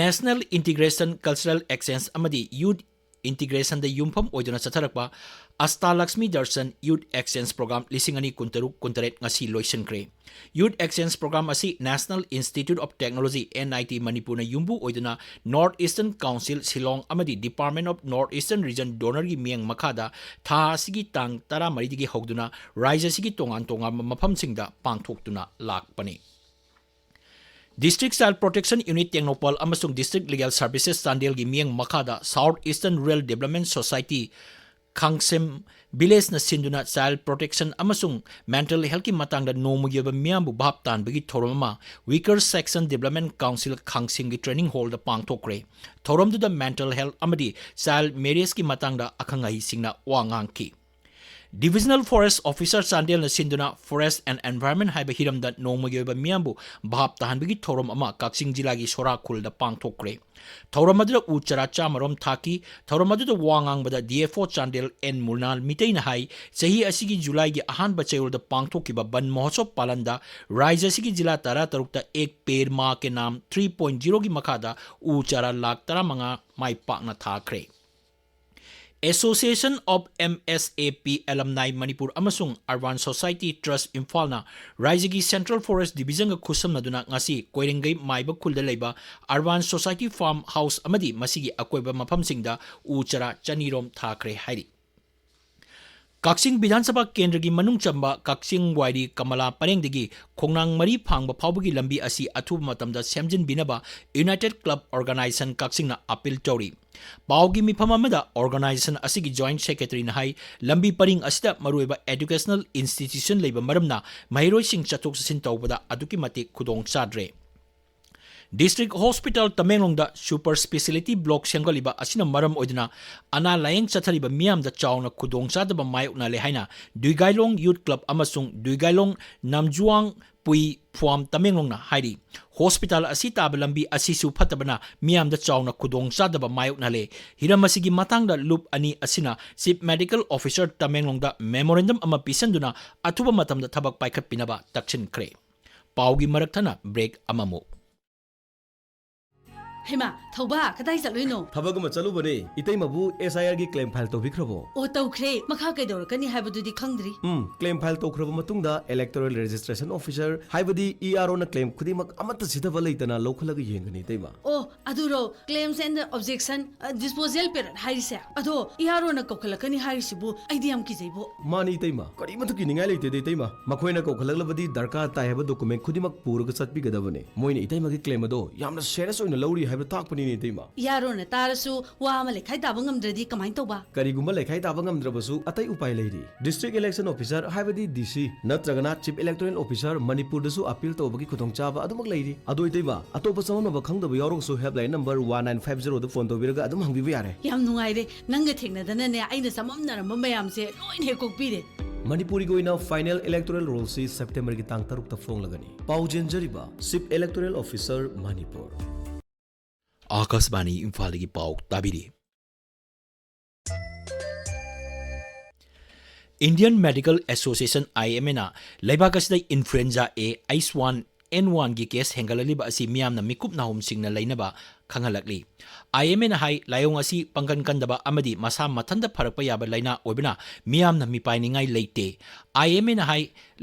National Integration, Cultural Exchange ꯑꯃꯗꯤ Youth Integrationꯗ ꯌꯨꯝꯐꯝ ꯑꯣꯏꯗꯨꯅ ꯆꯠꯊꯔꯛꯄ Ashtalakshmi Darshan Youth Exchange Program ꯂꯤꯁꯤꯡ ꯑꯅꯤ ꯀꯨꯟꯇꯔꯨꯛ ꯀꯨꯟꯇꯔꯦꯠ ꯉꯁꯤ ꯂꯣꯏꯁꯤꯟꯈ꯭ꯔꯦ꯫ Youth Exchange Program ꯑꯁꯤ National Institute of Technology, NIT ꯃꯅꯤꯄꯨꯔꯅ ꯌꯨꯝꯕꯨ ꯑꯣꯏꯗꯨꯅ North Eastern Council, Shillong ꯑꯃꯗꯤ Department of North Eastern Region DoNERꯒꯤ ꯃꯤꯠꯌꯦꯡ ꯃꯈꯥꯗ ꯊꯥ ꯑꯁꯤꯒꯤ ꯇꯥꯡ ꯇꯔꯥꯃꯔꯤꯗꯒꯤ ꯍꯧꯗꯨꯅ ꯔꯥꯖ꯭ꯌ ꯑꯁꯤꯒꯤ ꯇꯣꯉꯥꯟ ꯇꯣꯉꯥꯟꯕ ꯃꯐꯝꯁꯤꯡꯗ ꯄꯥꯡꯊꯣꯛꯇꯨꯅ ꯂꯥꯛꯄꯅꯤ꯫ District Child Protection Unit Tengnoupal ꯑꯃꯁꯨꯡ District Legal Services ꯆꯥꯟꯗꯦꯜꯒꯤ ꯃꯤꯠꯌꯦꯡ ꯃꯈꯥꯗ South Eastern Rural Development Society ꯈꯥꯡꯁꯦꯝ Villageꯅ ꯁꯤꯟꯗꯨꯅ child protection ꯑꯃꯁꯨꯡ mental healthꯀꯤ ꯃꯇꯥꯡꯗ ꯅꯣꯡꯃꯒꯤ ꯑꯣꯏꯕ ꯃꯤꯌꯥꯝꯕꯨ ꯚꯥꯞ ꯇꯥꯍꯟꯕꯒꯤ ꯊꯧꯔꯝ ꯑꯃ Weaker Section Development Council ꯈꯥꯡꯁꯦꯝꯒꯤ training hallꯗ ꯄꯥꯡꯊꯣꯛꯈ꯭ꯔꯦ꯫ ꯊꯧꯔꯝꯗꯨꯗ mental health ꯑꯃꯗꯤ child marriageꯀꯤ ꯃꯇꯥꯡꯗ ꯑꯈꯪ ꯑꯍꯩꯁꯤꯡꯅ ꯋꯥ ꯉꯥꯡꯈꯤ꯫ Divisional Forest Officer ꯆꯥꯟꯗꯦꯜꯅ ꯁꯤꯟꯗꯨꯅ Forest and Environment ꯍꯥꯏꯕ ꯍꯤꯔꯝꯗ ꯅꯣꯡꯃꯒꯤ ꯑꯣꯏꯕ ꯃꯤꯌꯥꯝꯕꯨ ꯚꯥꯞ ꯇꯥꯍꯟꯕꯒꯤ ꯊꯧꯔꯝ ꯑꯃ ꯀꯛꯆꯤꯡ ꯖꯤꯂꯥꯒꯤ ꯁꯣꯔꯥ ꯈꯨꯜꯗ ꯄꯥꯡꯊꯣꯛꯈ꯭ꯔꯦ꯫ ꯊꯧꯔꯝ ꯑꯗꯨꯗ ꯎ ꯆꯥꯔꯥ ꯆꯥꯝꯃꯔꯣꯝ ꯊꯥꯈꯤ꯫ ꯊꯧꯔꯝ ꯑꯗꯨꯗ ꯋꯥ ꯉꯥꯡꯕꯗ DFO ꯆꯥꯟꯗꯦꯜ ꯑꯦꯟ ꯃꯨꯔꯅꯥꯜ ꯃꯤꯇꯩꯅ ꯍꯥꯏ, ꯆꯍꯤ ꯑꯁꯤꯒꯤ ꯖꯨꯂꯥꯏꯒꯤ ꯑꯍꯥꯟꯕ ꯆꯌꯣꯜꯗ ꯄꯥꯡꯊꯣꯛꯈꯤꯕ ꯕꯟ ꯃꯍꯣꯠꯁꯣꯕ ꯄꯥꯂꯟꯗ ꯔꯥꯖ꯭ꯌ ꯑꯁꯤꯒꯤ ꯖꯤꯂꯥ ꯇꯔꯥꯇꯔꯨꯛꯇ Ek Ped Maa Ke Naam three point zeroꯒꯤ ꯃꯈꯥꯗ ꯎ ꯆꯥꯔꯥ ꯂꯥꯈ ꯇꯔꯥꯃꯉꯥ ꯃꯥꯏ ꯄꯥꯛꯅ ꯊꯥꯈ꯭ꯔꯦ꯫ Association of MSAP Alumni Manipur ꯑꯃꯁꯨꯡ Urban Society Trust ꯏꯝꯐꯥꯜꯅ ꯔꯥꯖ꯭ꯌꯒꯤ Central Forest Divisionꯒ ꯈꯨꯠꯁꯝꯅꯗꯨꯅ ꯉꯁꯤ ꯀꯣꯏꯔꯦꯡꯒꯩ ꯃꯥꯏꯕ ꯈꯨꯜꯗ ꯂꯩꯕ Urban Society Farm House ꯑꯃꯗꯤ ꯃꯁꯤꯒꯤ ꯑꯀꯣꯏꯕ ꯃꯐꯝꯁꯤꯡꯗ ꯎ ꯆꯥꯔꯥ ꯆꯅꯤꯔꯣꯝ ꯊꯥꯈ꯭ꯔꯦ ꯍꯥꯏꯔꯤ꯫ ꯀꯛꯆꯤꯡ ꯕꯤꯙꯥꯟ ꯁꯚꯥ ꯀꯦꯟꯗ꯭ꯔꯒꯤ ꯃꯅꯨꯡ ꯆꯟꯕ ꯀꯛꯆꯤꯡ ꯋꯥꯏꯔꯤ ꯀꯃꯂꯥ ꯄꯔꯦꯡꯗꯒꯤ ꯈꯣꯡꯅꯥꯡ ꯃꯔꯤ ꯐꯥꯡꯕ ꯐꯥꯎꯕꯒꯤ ꯂꯝꯕꯤ ꯑꯁꯤ ꯑꯊꯨꯕ ꯃꯇꯝꯗ ꯁꯦꯝꯖꯤꯟꯕꯤꯅꯕ United Club Organisation ꯀꯛꯆꯤꯡꯅ appeal ꯇꯧꯔꯤ꯫ ꯄꯥꯎꯒꯤ ꯃꯤꯐꯝ ꯑꯃꯗ organization ꯑꯁꯤꯒꯤ joint secretaryꯅ ꯍꯥꯏ, ꯂꯝꯕꯤ ꯄꯔꯤꯡ ꯑꯁꯤꯗ ꯃꯔꯨꯑꯣꯏꯕ educational institution ꯂꯩꯕ ꯃꯔꯝꯅ ꯃꯍꯩꯔꯣꯏꯁꯤꯡ ꯆꯠꯊꯣꯛ ꯆꯠꯁꯤꯟ ꯇꯧꯕꯗ ꯑꯗꯨꯛꯀꯤ ꯃꯇꯤꯛ ꯈꯨꯗꯣꯡ ꯆꯥꯗ꯭ꯔꯦ꯫ District Hospital ꯇꯃꯦꯡꯂꯣꯡꯗ super speciality block ꯁꯦꯝꯒꯠꯂꯤꯕ ꯑꯁꯤꯅ ꯃꯔꯝ ꯑꯣꯏꯗꯨꯅ ꯑꯅꯥ ꯂꯥꯌꯦꯡ ꯆꯠꯊꯔꯤꯕ ꯃꯤꯌꯥꯝꯗ ꯆꯥꯎꯅ ꯈꯨꯗꯣꯡꯆꯥꯗꯕ ꯃꯥꯌꯣꯛꯅꯍꯜꯂꯦ ꯍꯥꯏꯅ ꯗꯨꯏꯒꯥꯏꯂꯣꯡ Youth Club ꯑꯃꯁꯨꯡ ꯗꯨꯏꯒꯥꯏꯂꯣꯡ ꯅꯝꯖꯨꯋꯥꯡ ꯄꯨꯏ ꯐꯨꯋꯥꯝ ꯇꯃꯦꯡꯂꯣꯡꯅ ꯍꯥꯏꯔꯤ꯫ Hospital ꯑꯁꯤ ꯇꯥꯕ ꯂꯝꯕꯤ ꯑꯁꯤꯁꯨ ꯐꯠꯇꯕꯅ ꯃꯤꯌꯥꯝꯗ ꯆꯥꯎꯅ ꯈꯨꯗꯣꯡꯆꯥꯗꯕ ꯃꯥꯌꯣꯛꯅꯍꯜꯂꯦ꯫ ꯍꯤꯔꯝ ꯑꯁꯤꯒꯤ ꯃꯇꯥꯡꯗ ꯂꯨꯞ ꯑꯅꯤ ꯑꯁꯤꯅ Chief Medical Officer ꯇꯃꯦꯡꯂꯣꯡꯗ memorandum ꯑꯃ ꯄꯤꯁꯤꯟꯗꯨꯅ ꯑꯊꯨꯕ ꯃꯇꯝꯗ ꯊꯕꯛ ꯄꯥꯏꯈꯠꯄꯤꯅꯕ ꯇꯛꯁꯤꯟꯈ꯭ꯔꯦ꯫ ꯄꯥꯎꯒꯤ ꯃꯔꯛ ꯊꯠꯅ break ꯑꯃꯃꯨꯛ꯫ ꯍꯩꯃꯥ, ꯊꯧꯕꯥ, ꯀꯗꯥꯏ ꯆꯠꯂꯨꯏꯅꯣ? ꯊꯕꯛ ꯑꯃ ꯆꯠꯂꯨꯕꯅꯦ꯫ ꯏꯇꯩꯃꯕꯨ S I R ꯒꯤ claim file ꯇꯧꯕꯤꯈ꯭ꯔꯕꯣ? ꯑꯣ, ꯇꯧꯈ꯭ꯔꯦ꯫ ꯃꯈꯥ ꯀꯩꯗꯧꯔꯛꯀꯅꯤ ꯍꯥꯏꯕꯗꯨꯗꯤ ꯈꯪꯗ꯭ꯔꯤ꯫ ꯎꯝ, claim file ꯇꯧꯈ꯭ꯔꯕ ꯃꯇꯨꯡꯗ Electoral Registration Officer, ꯍꯥꯏꯕꯗꯤ E R O ꯅ claim ꯈꯨꯗꯤꯡꯃꯛ ꯑꯃꯠꯇ ꯁꯤꯊꯕ ꯂꯩꯇꯅ ꯂꯧꯈꯠꯂꯒ ꯌꯦꯡꯒꯅꯤ, ꯏꯇꯩꯃ꯫ ꯑꯣ, ꯑꯗꯨꯔꯣ? Claims and objection, ꯑ, disposal period ꯍꯥꯏꯔꯤꯁꯦ꯫ ꯑꯗꯣ E R O ꯅ ꯀꯧꯈꯠꯂꯛꯀꯅꯤ ꯍꯥꯏꯔꯤꯁꯤꯕꯨ ꯑꯩꯗꯤ ꯌꯥꯝ ꯀꯤꯖꯩꯕꯣ꯫ ꯃꯥꯅꯤ, ꯏꯇꯩꯃ꯫ ꯀꯔꯤꯃꯠꯇ ꯀꯤꯅꯤꯡꯉꯥꯏ ꯂꯩꯇꯦꯗ, ꯏꯇꯩꯃ꯫ ꯃꯈꯣꯏꯅ ꯀꯧꯈꯠꯂꯛꯂꯕꯗꯤ ꯗꯔꯀꯥꯔ ꯇꯥꯏ ꯍꯥꯏꯕ document ꯈꯨꯗꯤꯡꯃꯛ ꯄꯨꯔꯒ ꯆꯠꯄꯤꯒꯗꯕꯅꯤ꯫ ꯃꯣꯏꯅ ꯏꯇꯩꯃꯒꯤ claim ꯑꯗꯣ ꯌꯥꯝꯅ serious ꯑꯣꯏꯅ ꯂꯧꯔꯤ ꯍꯥꯏꯕ ꯇꯥꯛꯄꯅꯤꯅꯦ, ꯏꯇꯩꯃ꯫ E R O ꯅ ꯇꯥꯔꯁꯨ ꯋꯥ ꯑꯃ ꯂꯩꯈꯥꯏ ꯇꯥꯕ ꯉꯝꯗ꯭ꯔꯗꯤ ꯀꯃꯥꯏꯅ ꯇꯧꯕ? ꯀꯔꯤꯒꯨꯝꯕ ꯂꯩꯈꯥꯏ ꯇꯥꯕ ꯉꯝꯗ꯭ꯔꯕꯁꯨ ꯑꯇꯩ ꯎꯄꯥꯏ ꯂꯩꯔꯤ꯫ District Election Officer, ꯍꯥꯏꯕꯗꯤ D C, ꯅꯠꯇ꯭ꯔꯒꯅ Chief Electoral Officer, ꯃꯅꯤꯄꯨꯔꯗꯁꯨ appeal ꯇꯧꯕꯒꯤ ꯈꯨꯗꯣꯡꯆꯥꯕ ꯑꯗꯨꯃꯛ ꯂꯩꯔꯤ꯫ ꯑꯗꯣ ꯏꯇꯩꯃ, ꯑꯇꯣꯞꯄ ꯆꯃꯝꯅꯕ ꯈꯪꯗꯕ ꯌꯥꯎꯔꯒꯁꯨ helpline number one nine five zero ꯗ phone ꯇꯧꯕꯤꯔꯒ ꯑꯗꯨꯝ ꯍꯪꯕꯤꯕ ꯌꯥꯔꯦ꯫ ꯌꯥꯝ ꯅꯨꯡꯉꯥꯏꯔꯦ, ꯅꯪꯒ ꯊꯦꯡꯅꯗꯅꯅꯦ ꯑꯩꯅ ꯆꯃꯝꯅꯔꯝꯕ ꯃꯌꯥꯝꯁꯦ ꯂꯣꯏꯅ ꯍꯦꯛ ꯀꯣꯛꯄꯤꯔꯦ꯫ ꯃꯅꯤꯄꯨꯔꯒꯤ ꯑꯣꯏꯅ final electoral roll ꯁꯤ September ꯒꯤ ꯇꯥꯡ ꯇꯔꯨꯛꯇ ꯐꯣꯡꯂꯒꯅꯤ꯫ ꯄꯥꯎꯖꯦꯟꯖꯔꯤꯕ Chief Electoral Officer, ꯃꯅꯤꯄꯨꯔ꯫ ꯑꯥꯀꯥꯁꯕꯥꯅꯤ ꯏꯝꯐꯥꯜꯗꯒꯤ ꯄꯥꯎ ꯇꯥꯕꯤꯔꯤ꯫ Indian Medical Association, I M A ꯅ ꯂꯩꯕꯥꯛ ꯑꯁꯤꯗ influenza A H one N one ꯒꯤ case ꯍꯦꯟꯒꯠꯂꯛꯂꯤꯕ ꯑꯁꯤ ꯃꯤꯌꯥꯝꯅ ꯃꯤꯀꯨꯞ ꯅꯥꯍꯨꯝꯁꯤꯡꯅ ꯂꯩꯅꯕ ꯈꯪꯍꯜꯂꯛꯂꯤ꯫ I M A ꯅ ꯍꯥꯏ, ꯂꯥꯏꯑꯣꯡ ꯑꯁꯤ ꯄꯥꯡꯒꯟ ꯀꯟꯗꯕ ꯑꯃꯗꯤ ꯃꯁꯥ ꯃꯊꯟꯇ ꯐꯔꯛꯄ ꯌꯥꯕ ꯂꯥꯏꯅꯥ ꯑꯣꯏꯕꯅ ꯃꯤꯌꯥꯝꯅ ꯃꯤꯄꯥꯏꯅꯤꯡꯉꯥꯏ ꯂꯩꯇꯦ꯫ I M A ꯅ ꯍꯥꯏ,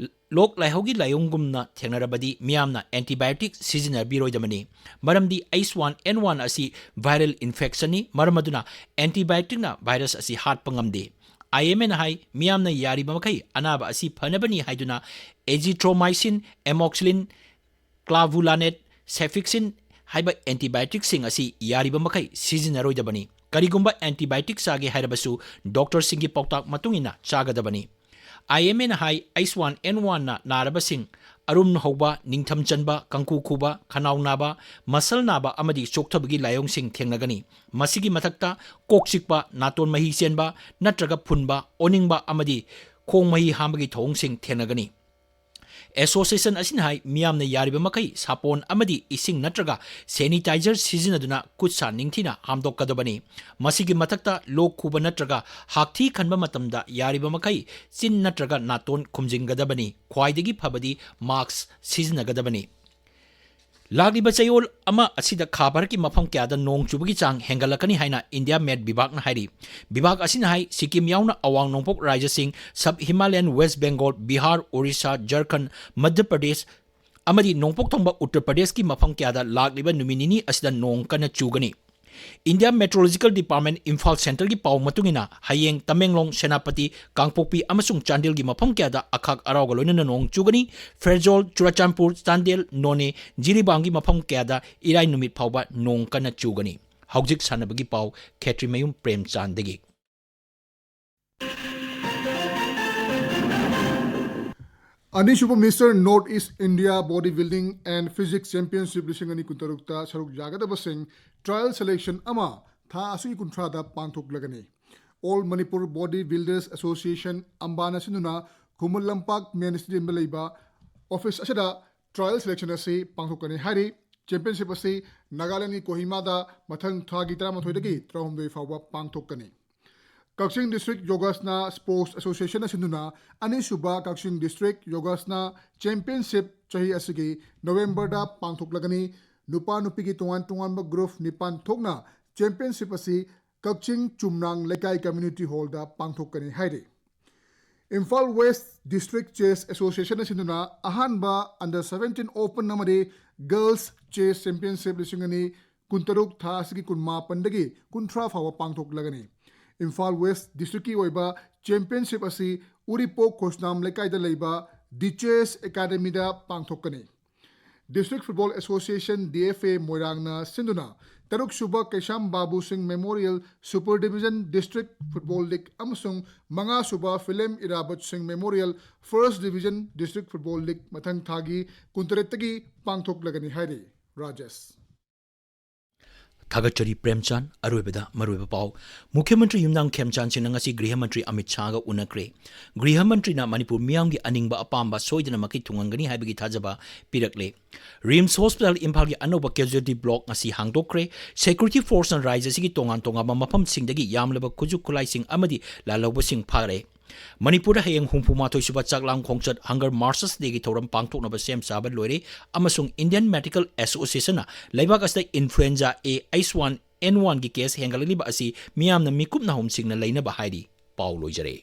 ꯂꯣꯛ ꯂꯥꯏꯍꯧꯒꯤ ꯂꯥꯏꯑꯣꯡꯒꯨꯝꯅ ꯊꯦꯡꯅꯔꯕꯗꯤ ꯃꯤꯌꯥꯝꯅ antibiotic ꯁꯤꯖꯤꯟꯅꯕꯤꯔꯣꯏꯗꯕꯅꯤ꯫ ꯃꯔꯝꯗꯤ H one N one ꯑꯁꯤ viral infection ꯅꯤ, ꯃꯔꯝ ꯑꯗꯨꯅ antibiotic ꯅ virus ꯑꯁꯤ ꯍꯥꯠꯄ ꯉꯝꯗꯦ꯫ I M A ꯅ ꯍꯥꯏ, ꯃꯤꯌꯥꯝꯅ ꯌꯥꯔꯤꯕ ꯃꯈꯩ ꯑꯅꯥꯕ ꯑꯁꯤ ꯐꯅꯕꯅꯤ ꯍꯥꯏꯗꯨꯅ azithromycin, amoxicillin, clavulanate, cefixime ꯍꯥꯏꯕ ꯑꯦꯟꯇꯤꯕꯥꯌꯣꯇꯤꯛꯁꯤꯡ ꯑꯁꯤ ꯌꯥꯔꯤꯕ ꯃꯈꯩ ꯁꯤꯖꯤꯟꯅꯔꯣꯏꯗꯕꯅꯤ꯫ ꯀꯔꯤꯒꯨꯝꯕ ꯑꯦꯟꯇꯤꯕꯥꯌꯣꯇꯤꯛ ꯆꯥꯒꯦ ꯍꯥꯏꯔꯕꯁꯨ ꯗꯣꯛꯇꯔꯁꯤꯡꯒꯤ ꯄꯥꯎꯇꯥꯛ ꯃꯇꯨꯡ ꯏꯟꯅ ꯆꯥꯒꯗꯕꯅꯤ꯫ ꯑꯥꯏ ꯑꯦꯝ ꯑꯦꯅ ꯍꯥꯏ, ꯑꯩꯆ ꯋꯥꯟ ꯑꯦꯟ ꯋꯥꯟꯅ ꯅꯥꯔꯕꯁꯤꯡ ꯑꯔꯨꯝ ꯍꯧꯕ, ꯅꯤꯡꯊꯝ ꯆꯟꯕ, ꯀꯥꯡꯈꯨ ꯈꯨꯕ, ꯈꯅꯥꯎ ꯅꯥꯕ, ꯃꯁꯜ ꯅꯥꯕ ꯑꯃꯗꯤ ꯆꯣꯛꯊꯕꯒꯤ ꯂꯥꯏꯑꯣꯡꯁꯤꯡ ꯊꯦꯡꯅꯒꯅꯤ꯫ ꯃꯁꯤꯒꯤ ꯃꯊꯛꯇ ꯀꯣꯛ ꯆꯤꯛꯄ, ꯅꯥꯇꯣꯟ ꯃꯍꯤ ꯆꯦꯟꯕ ꯅꯠꯇ꯭ꯔꯒ ꯐꯨꯟꯕ, ꯑꯣꯅꯤꯡꯕ ꯑꯃꯗꯤ ꯈꯣꯡ ꯃꯍꯤ ꯍꯥꯝꯕꯒꯤ ꯊꯧꯑꯣꯡꯁꯤꯡ ꯊꯦꯡꯅꯒꯅꯤ꯫ ꯑꯦꯁꯣꯁꯤꯌꯦꯁꯟ ꯑꯁꯤꯅ ꯍꯥꯏ, ꯃꯤꯌꯥꯝꯅ ꯌꯥꯔꯤꯕ ꯃꯈꯩ ꯁꯥꯄꯣꯟ ꯑꯃꯗꯤ ꯏꯁꯤꯡ ꯅꯠꯇ꯭ꯔꯒ ꯁꯦꯅꯤꯇꯥꯏꯖꯔ ꯁꯤꯖꯤꯟꯅꯗꯨꯅ ꯈꯨꯠ ꯁꯥ ꯅꯤꯡꯊꯤꯅ ꯍꯥꯝꯗꯣꯛꯀꯗꯕꯅꯤ꯫ ꯃꯁꯤꯒꯤ ꯃꯊꯛꯇ ꯂꯣꯛ ꯈꯨꯕ ꯅꯠꯇ꯭ꯔꯒ ꯍꯥꯛꯊꯤ ꯈꯟꯕ ꯃꯇꯝꯗ ꯌꯥꯔꯤꯕ ꯃꯈꯩ ꯆꯤꯟ ꯅꯠꯇ꯭ꯔꯒ ꯅꯥꯇꯣꯟ ꯈꯨꯝꯖꯤꯟꯒꯗꯕꯅꯤ꯫ ꯈ꯭ꯋꯥꯏꯗꯒꯤ ꯐꯕꯗꯤ ꯃꯥꯁꯛ ꯁꯤꯖꯤꯟꯅꯒꯗꯕꯅꯤ꯫ ꯂꯥꯛꯂꯤꯕ ꯆꯌꯣꯜ ꯑꯃ ꯑꯁꯤꯗ ꯈꯥ ꯚꯥꯔꯠꯀꯤ ꯃꯐꯝ ꯀꯌꯥꯗ ꯅꯣꯡ ꯆꯨꯕꯒꯤ ꯆꯥꯡ ꯍꯦꯟꯒꯠꯂꯛꯀꯅꯤ ꯍꯥꯏꯅ ꯏꯟꯗꯤꯌꯥ ꯃꯦꯠ ꯕꯤꯚꯥꯒꯅ ꯍꯥꯏꯔꯤ꯫ ꯕꯤꯚꯥꯒ ꯑꯁꯤꯅ ꯍꯥꯏ, ꯁꯤꯛꯀꯤꯝ ꯌꯥꯎꯅ ꯑꯋꯥꯡ ꯅꯣꯡꯄꯣꯛ ꯔꯥꯖ꯭ꯌꯁꯤꯡ, ꯁꯕ ꯍꯤꯃꯥꯂꯌꯟ ꯋꯦꯁ ꯕꯦꯡꯒꯣꯜ, ꯕꯤꯍꯥꯔ, ꯑꯣꯔꯤꯁꯥ, ꯖꯔꯈꯟ, ꯃꯙ꯭ꯌ ꯄ꯭ꯔꯗꯦꯁ ꯑꯃꯗꯤ ꯅꯣꯡꯄꯣꯛ ꯊꯪꯕ ꯎꯠꯇꯔ ꯄ꯭ꯔꯗꯦꯁꯀꯤ ꯃꯐꯝ ꯀꯌꯥꯗ ꯂꯥꯛꯂꯤꯕ ꯅꯨꯃꯤꯠ ꯅꯤꯅꯤ ꯑꯁꯤꯗ ꯅꯣꯡ ꯀꯟꯅ ꯆꯨꯒꯅꯤ꯫ ꯏꯟꯗꯤꯌꯥ ꯃꯦꯇ꯭ꯔꯣꯂꯣꯖꯤꯀꯦꯜ ꯗꯤꯄꯥꯔꯠꯃꯦꯟ ꯏꯝꯐꯥꯜ ꯁꯦꯟꯇꯔꯒꯤ ꯄꯥꯎ ꯃꯇꯨꯡ ꯏꯟꯅ, ꯍꯌꯦꯡ ꯇꯃꯦꯡꯂꯣꯡ, ꯁꯦꯅꯥꯄꯇꯤ, ꯀꯥꯡꯄꯣꯛꯄꯤ ꯑꯃꯁꯨꯡ ꯆꯥꯟꯗꯦꯜꯒꯤ ꯃꯐꯝ ꯀꯌꯥꯗ ꯑꯈꯥꯛ ꯑꯔꯥꯎꯒ ꯂꯣꯏꯅꯅ ꯅꯣꯡ ꯆꯨꯒꯅꯤ꯫ ꯐꯦꯔꯖꯣꯜ, ꯆꯨꯔꯆꯥꯟꯄꯨꯔ, ꯆꯥꯟꯗꯦꯜ, ꯅꯣꯅꯦ, ꯖꯤꯔꯤꯕꯥꯝꯒꯤ ꯃꯐꯝ ꯀꯌꯥꯗ ꯏꯔꯥꯏ ꯅꯨꯃꯤꯠ ꯐꯥꯎꯕ ꯅꯣꯡ ꯀꯟꯅ ꯆꯨꯒꯅꯤ꯫ ꯍꯧꯖꯤꯛ ꯁꯥꯟꯅꯕꯒꯤ ꯄꯥꯎ, ꯈꯦꯇ꯭ꯔꯤꯃꯌꯨꯝ ꯄ꯭ꯔꯦꯝꯆꯥꯟꯗꯒꯤ꯫ ꯑꯅꯤꯁꯨꯕ Mister North East India Body Building and Physique Championship ꯂꯤꯁꯤꯡ ꯑꯅꯤ ꯀꯨꯟꯇꯔꯨꯛꯇ ꯁꯔꯨꯛ ꯌꯥꯒꯗꯕꯁꯤꯡ trial selection ꯑꯃ ꯊꯥ ꯑꯁꯤꯒꯤ ꯀꯨꯟꯊ꯭ꯔꯥꯗ ꯄꯥꯡꯊꯣꯛꯂꯒꯅꯤ꯫ All Manipur Body Builders Association, ꯑꯝꯕꯥꯅ ꯁꯤꯟꯗꯨꯅ ꯈꯨꯃꯟ ꯂꯝꯄꯥꯛ ꯃꯦꯟ ꯁ꯭ꯇꯦꯗꯤꯌꯝꯗ ꯂꯩꯕ ꯑꯣꯐꯤꯁ ꯑꯁꯤꯗ trial selection ꯑꯁꯤ ꯄꯥꯡꯊꯣꯛꯀꯅꯤ ꯍꯥꯏꯔꯤ꯫ ꯆꯦꯝꯄꯤꯌꯟꯁꯤꯞ ꯑꯁꯤ ꯅꯥꯒꯥꯂꯦꯟꯒꯤ ꯀꯣꯍꯤꯃꯥꯗ ꯃꯊꯪ ꯊꯥꯒꯤ ꯇꯔꯥꯃꯥꯊꯣꯏꯗꯒꯤ ꯇꯔꯥꯍꯨꯝꯗꯣꯏ ꯐꯥꯎꯕ ꯄꯥꯡꯊꯣꯛꯀꯅꯤ꯫ ꯀꯛꯆꯤꯡ ꯗꯤꯁꯇ꯭ꯔꯤꯛ ꯌꯣꯒꯥꯁꯅꯥ ꯁ꯭ꯄꯣꯔꯠꯁ ꯑꯦꯁꯣꯁꯤꯌꯦꯁꯟꯅ ꯁꯤꯟꯗꯨꯅ ꯑꯅꯤꯁꯨꯕ ꯀꯛꯆꯤꯡ ꯗꯤꯁꯇ꯭ꯔꯤꯛ ꯌꯣꯒꯥꯁꯅꯥ ꯆꯦꯝꯄꯤꯌꯟꯁꯤꯞ ꯆꯍꯤ ꯑꯁꯤꯒꯤ ꯅꯕꯦꯝꯕꯔꯗ ꯄꯥꯡꯊꯣꯛꯂꯒꯅꯤ꯫ ꯅꯨꯄꯥ ꯅꯨꯄꯤꯒꯤ ꯇꯣꯉꯥꯟ ꯇꯣꯉꯥꯟꯕ ꯒ꯭ꯔꯨꯞ ꯅꯤꯄꯥꯟ ꯊꯣꯛꯅ ꯆꯦꯝꯄꯤꯌꯟꯁꯤꯞ ꯑꯁꯤ ꯀꯛꯆꯤꯡ ꯆꯨꯝꯅꯥꯡ ꯂꯩꯀꯥꯏ ꯀꯝꯃ꯭ꯌꯨꯅꯤꯇꯤ ꯍꯣꯜꯗ ꯄꯥꯡꯊꯣꯛꯀꯅꯤ ꯍꯥꯏꯔꯤ꯫ ꯏꯝꯐꯥꯜ ꯋꯦꯁ ꯗꯤꯁꯇ꯭ꯔꯤꯛ ꯆꯦꯁ ꯑꯦꯁꯣꯁꯤꯌꯦꯁꯟꯅ ꯁꯤꯟꯗꯨꯅ ꯑꯍꯥꯟꯕ under seventeen open ꯑꯃꯗꯤ girls chess championship ꯂꯤꯁꯤꯡ ꯑꯅꯤ ꯀꯨꯟꯇꯔꯨꯛ ꯊꯥ ꯑꯁꯤꯒꯤ ꯀꯨꯟꯃꯥꯄꯟꯗꯒꯤ ꯀꯨꯟꯊ꯭ꯔꯥ ꯐꯥꯎꯕ ꯄꯥꯡꯊꯣꯛꯂꯒꯅꯤ꯫ ꯏꯝꯐꯥꯜ ꯋꯦꯁ ꯗꯤꯁꯇ꯭ꯔꯤꯛꯀꯤ ꯑꯣꯏꯕ ꯆꯦꯝꯄꯤꯌꯟꯁꯤꯞ ꯑꯁꯤ ꯎꯔꯤꯄꯣꯛ ꯈꯣꯏꯁꯅꯥꯝ ꯂꯩꯀꯥꯏꯗ ꯂꯩꯕ ꯗꯤ ꯆꯦꯁ ꯑꯦꯀꯥꯗꯃꯤꯗ ꯄꯥꯡꯊꯣꯛꯀꯅꯤ꯫ District Football Association, D F A, ꯃꯣꯏꯔꯥꯡꯅ ꯁꯤꯟꯗꯨꯅ ꯇꯔꯨꯛ ꯁꯨꯕ ꯀꯩꯁꯥꯝ ꯕꯥꯕꯨ ꯁꯤꯡ Memorial Super Division District Football League ꯑꯃꯁꯨꯡ ꯃꯉꯥ ꯁꯨꯕ ꯐꯤꯂꯦꯝ ꯏꯔꯥꯕꯠ ꯁꯤꯡ Memorial First Division District Football League ꯃꯊꯪ ꯊꯥꯒꯤ ꯀꯨꯟꯇꯔꯦꯠꯇꯒꯤ ꯄꯥꯡꯊꯣꯛꯂꯒꯅꯤ ꯍꯥꯏꯔꯤ꯫ ꯔꯥꯖꯦꯁ꯫ ꯊꯥꯒꯠꯆꯔꯤ ꯄ꯭ꯔꯦꯝꯆꯥꯟ꯫ ꯑꯔꯣꯏꯕꯗ ꯃꯔꯨꯑꯣꯏꯕ ꯄꯥꯎ꯫ ꯃꯨꯈ꯭ꯌ ꯃꯟꯇ꯭ꯔꯤ ꯌꯨꯝꯅꯥꯝ ꯈꯦꯝꯆꯥꯟ ꯁꯤꯡꯅ ꯉꯁꯤ ꯒ꯭ꯔꯤꯍ ꯃꯟꯇ꯭ꯔꯤ ꯑꯃꯤꯠ ꯁꯥꯍꯒ ꯎꯅꯈ꯭ꯔꯦ꯫ ꯒ꯭ꯔꯤꯍ ꯃꯟꯇ꯭ꯔꯤꯅ ꯃꯅꯤꯄꯨꯔ ꯃꯤꯌꯥꯝꯒꯤ ꯑꯅꯤꯡꯕ ꯑꯄꯥꯝꯕ ꯁꯣꯏꯗꯅꯃꯛꯀꯤ ꯊꯨꯡꯍꯟꯒꯅꯤ ꯍꯥꯏꯕꯒꯤ ꯊꯥꯖꯕ ꯄꯤꯔꯛꯂꯦ꯫ ꯔꯤꯝꯁ ꯍꯣꯁꯄꯤꯇꯥꯜ ꯏꯝꯐꯥꯜꯒꯤ ꯑꯅꯧꯕ casualty block ꯉꯁꯤ ꯍꯥꯡꯗꯣꯛꯈ꯭ꯔꯦ꯫ Security forceꯅ ꯔꯥꯏꯖ꯭ꯌ ꯑꯁꯤꯒꯤ ꯇꯣꯉꯥꯟ ꯇꯣꯉꯥꯟꯕ ꯃꯐꯝꯁꯤꯡꯗꯒꯤ ꯌꯥꯝꯂꯕ ꯈꯨꯠꯁꯨ ꯈꯨꯠꯂꯥꯏꯁꯤꯡ ꯑꯃꯗꯤ ꯂꯥꯜꯍꯧꯕꯁꯤꯡ ꯐꯥꯔꯦ꯫ ꯃꯅꯤꯄꯨꯔꯗ ꯍꯌꯦꯡ ꯍꯨꯝꯐꯨ ꯃꯥꯊꯣꯏ ꯁꯨꯕ ꯆꯥꯛꯂꯥꯝ ꯈꯣꯡꯆꯠ Hunger Marches Dayꯒꯤ ꯊꯧꯔꯝ ꯄꯥꯡꯊꯣꯛꯅꯕ ꯁꯦꯝ ꯁꯥꯕ ꯂꯣꯏꯔꯦ ꯑꯃꯁꯨꯡ Indian Medical Associationꯅ ꯂꯩꯕꯥꯛ ꯑꯁꯤꯗ Influenza A H one N oneꯒꯤ case ꯍꯦꯟꯒꯠꯂꯛꯂꯤꯕ ꯑꯁꯤ ꯃꯤꯌꯥꯝꯅ ꯃꯤꯀꯨꯞ ꯅꯥꯍꯨꯝꯁꯤꯡꯅ ꯂꯩꯅꯕ ꯍꯥꯏꯔꯤ꯫ ꯄꯥꯎ ꯂꯣꯏꯖꯔꯦ꯫